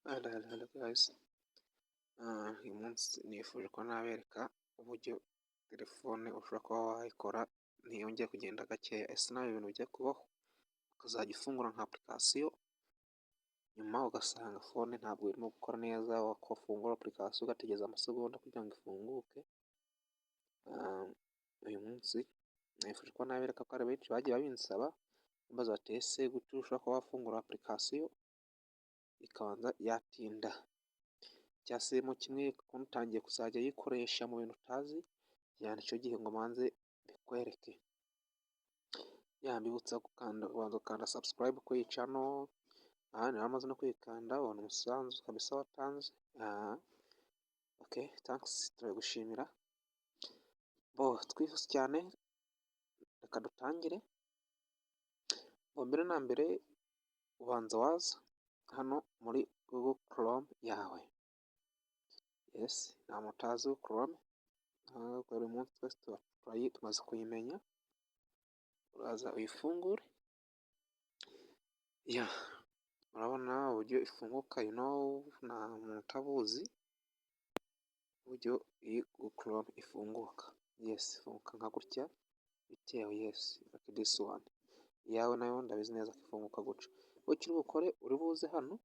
Hello, hello, hello guys. Uyu munsi nifuje ko nabereka uburyo telefone ushobora kuba wayikora ntiyongere kugenda gakeya. Ese nawe ibintu bijya kubaho, ukazajya ufungura nka application, nyuma ugasanga phone ntabwo irimo gukora neza, wafungura application ugategereza amasegonda kugira ngo ifunguke? Uyu munsi nifuje ko nabereka ko hari benshi bagiye babinsaba, bambaza bati: "Ese gute ushobora kuba wafungura application ikabanza yatinda?" Cyangwa se mo kimwe utangiye kuzajya ayikoresha mu bintu utazi, nicyo gihe ngo manze mbikwereke. Mbibutsa gukanda, kubanza gukanda subscribe kuri iyi channel. Ahandi amaze no kwikanda, ubona umusanzu kabisa watanze. Okay, thanks, turagushimira. Bo twihuse cyane, reka dutangire. Bo mbere na mbere ubanza waza hano muri Google Chrome yawe. Yes, nta muntu utazi Chrome, buri munsi twese tumaze kuyimenya. Uraza uyifungure. Ya, urabona uburyo ifunguka, nta muntu utabuzi uburyo iyi Google Chrome ifunguka. Yes, ifunguka nka gutya bitewe, yes, like this one. Iyawe nayo ndabizi neza ko ifunguka gutya. Icyo uri bukore, uri buze hano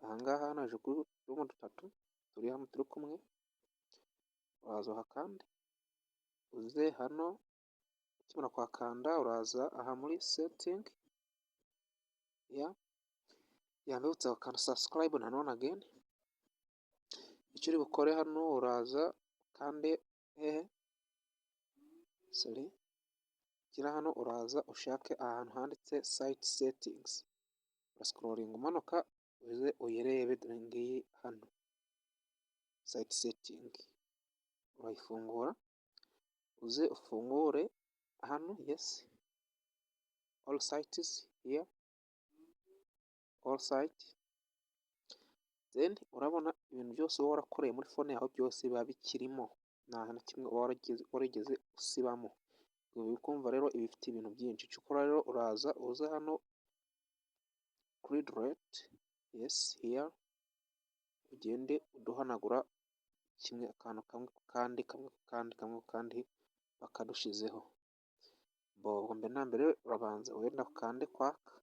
ahangaha, hano hejuru kuri utudomo dutatu turi hano turi kumwe, uraza uhakande, uze hano. Ukimara kuhakanda, uraza aha muri setting. Ya, yambibutsa gukanda subscribe nanone again. Icyo uri bukore hano, uraza ukande hehe? Sorry, gira hano, uraza ushake ahantu handitse site settings, urascrollinga umanuka uze uyirebe. Dore ngiyi hano site setting, urayifungura, uze ufungure hano, yes, all sites here, all site. Then urabona ibintu byose uba warakoreye muri phone yawe byose biba bikirimo, nta na kimwe uba warigeze usibamo. Uri kumva rero iba ifite ibintu byinshi. Icyo ukora rero, uraza uze hano kuri delete, yes, here, ugende uduhanagura kimwe, akantu kamwe ku kandi, kamwe ku kandi, kamwe ku kandi, bakadushizeho. Ubwo mbere na mbere urabanza wenda ukande kwaka,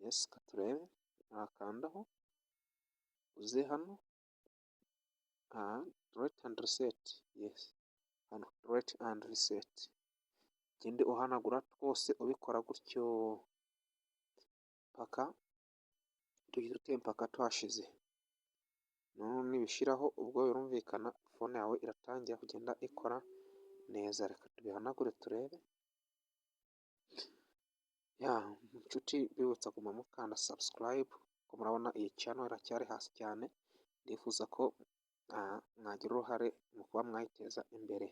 yes, katurebe, urakandaho, uze hano aha delete and reset, yes, hano delete and reset, ugende uhanagura twose, ubikora gutyo paka tugize ute, mpaka tuhashize. Nibishiraho, ubwo birumvikana phone yawe iratangira kugenda ikora neza. Reka tubihanagure turebe. Ya nshuti, bibutsa kuguma mukanda subscribe, kuko murabona iyi channel iracyari hasi cyane. Ndifuza ko mwagira uruhare mu kuba mwayiteza imbere.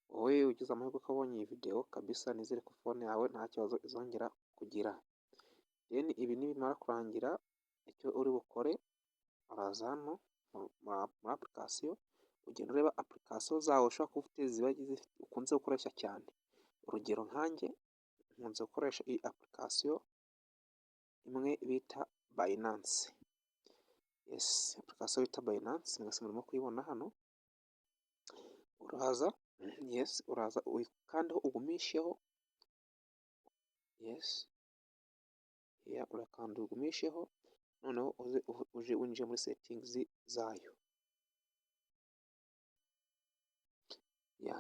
Wowe ugize amahirwe ko ubonye iyi video kabisa, nizere ko phone yawe nta kibazo izongera kugira. Then ibi nibimara kurangira, icyo uri bukore, uraza hano muri application, ugenda ureba application zawe ushobora kuba ufite ziba ukunze gukoresha cyane. Urugero, nkanjye nkunze gukoresha iyi application imwe bita Binance. Yes, application bita Binance mwese murimo kuyibona hano. Uraza, yes, uraza uyikandeho ugumisheho, yes, urakanda ugumisheho, noneho uze uje winjiye muri settings zayo. Ya,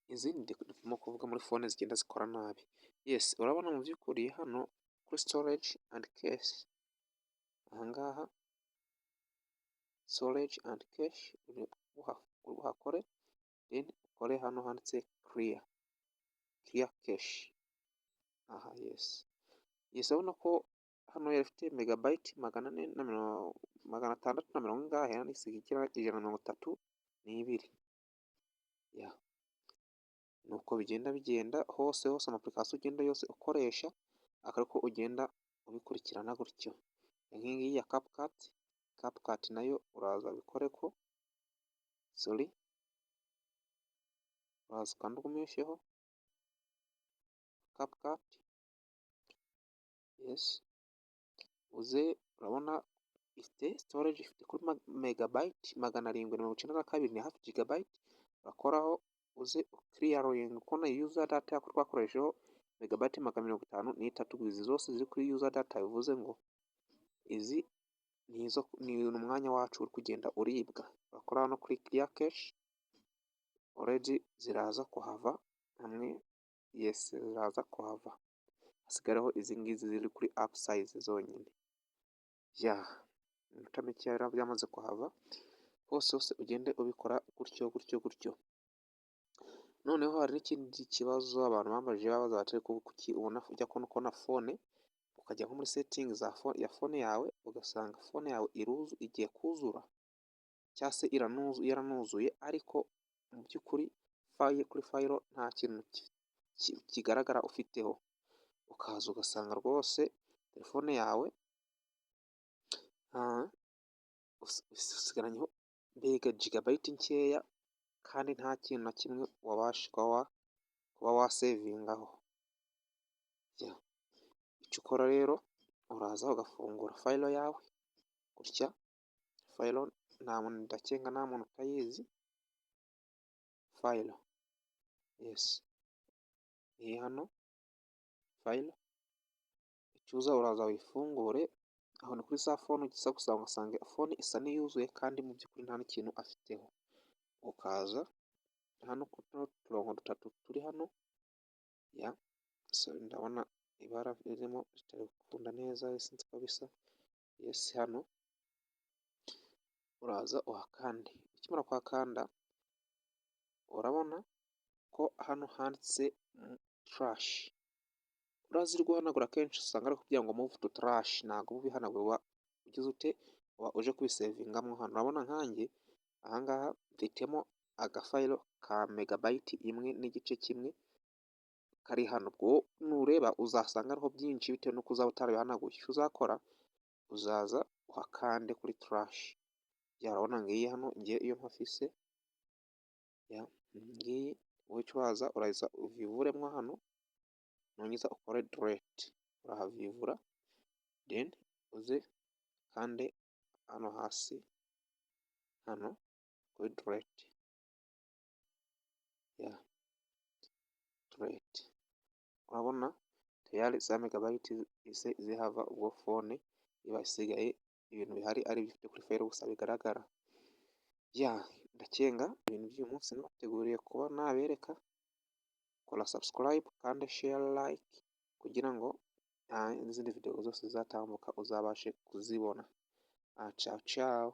izindi ndimo kuvuga muri phone zigenda zikora nabi. Yes, urabona mu by'ukuri hano kuri storage and cache, ahangaha storage and cache uhakore, then ukore hano handitse clear cache aha. Yes, urabona ko hano yari ifite megabyte 400 na 600 na mirongo ingahe, hano isigaye igira 132. Ya, nuko bigenda bigenda hose hose, ama application ugenda yose ukoresha akaba ariko ugenda ubikurikirana gutyo. Nk'iyi ngiyi ya CapCut, CapCut nayo uraza ubikore ko, sorry, uraza ukande ugumisheho CapCut, yes. Uze urabona ifite storage, ifite kuri megabyte 792, ni hafi gigabyte. Urakoraho uze uclearinge kubona user data ko twakoreshejeho megabyte 153. Izi zose ziri kuri user data, bivuze ngo izi nizo, ni umwanya wacu uri kugenda uribwa. Urakora hano kuri clear cache, already ziraza kuhava hamwe. Yes, ziraza kuhava, hasigareho izi ngizi ziri kuri app size zonyine. Ya iminota mike byamaze kuhava hose hose. Ugende ubikora gutyo gutyo gutyo. Noneho hari n'ikindi kibazo abantu bambajije, babaza bati: "Kuki ubona ujya kubona phone, ukajya nko muri setting za ya phone yawe, ugasanga phone yawe iruzu igiye kuzura cyangwa se yaranuzuye, ariko mu by'ukuri file kuri file nta kintu kigaragara ufiteho?" Ukaza ugasanga rwose telefone yawe usigaranyeho mbega gigabyte nkeya kandi nta kintu na kimwe wabasha kuba wasavingaho. Icyo ukora rero, uraza ugafungura file yawe gutya. File nta muntu, ndakenga nta muntu utayizi file. Yes, iri hano file. Icyo uza, uraza wifungure. Aho ni kuri za phone ugisa gusa ugasanga phone isa n'iyuzuye kandi mu by'ukuri nta n'ikintu afiteho. Ukaza hano kuri tuno turongo dutatu turi hano. Ya, ndabona ibara ririmo ritari gukunda neza, sinzi ko bisa. Yes, hano uraza uhakande. Ukimara kuhakanda, urabona ko hano handitse trash. Uraza uri guhanagura, kenshi usanga ari kugira ngo move to trash. Ntabwo uba ubihanagura, uba ugize ute? Uba uje kubisavingamo. Hano urabona nkanjye ahangaha mfitemo agafile ka megabyte 1.1 kari hano. Ubwo nureba uzasanga hariho byinshi bitewe n'uko uzaba utarabihanaguye. Icyo uzakora, uzaza uhakande kuri trash. Urabona ngiyi hano, ngiye iyo mpafise ngiyi. Wowe icyo uraza, uraza uvivuremo hano, nurangiza ukore delete. Urahavivura, then uze ukande hano hasi hano kuri delete. Ya, delete, urabona tayari za megabyte zihise zihava. Ubwo phone iba isigaye ibintu bihari ari ibifite kuri file gusa bigaragara. Ya, ndakenga ibintu by'uyu munsi nabateguriye kuba nabereka. Kora subscribe kandi share, like, kugira ngo n'izindi video zose zizatambuka uzabashe kuzibona. Ciao ciao.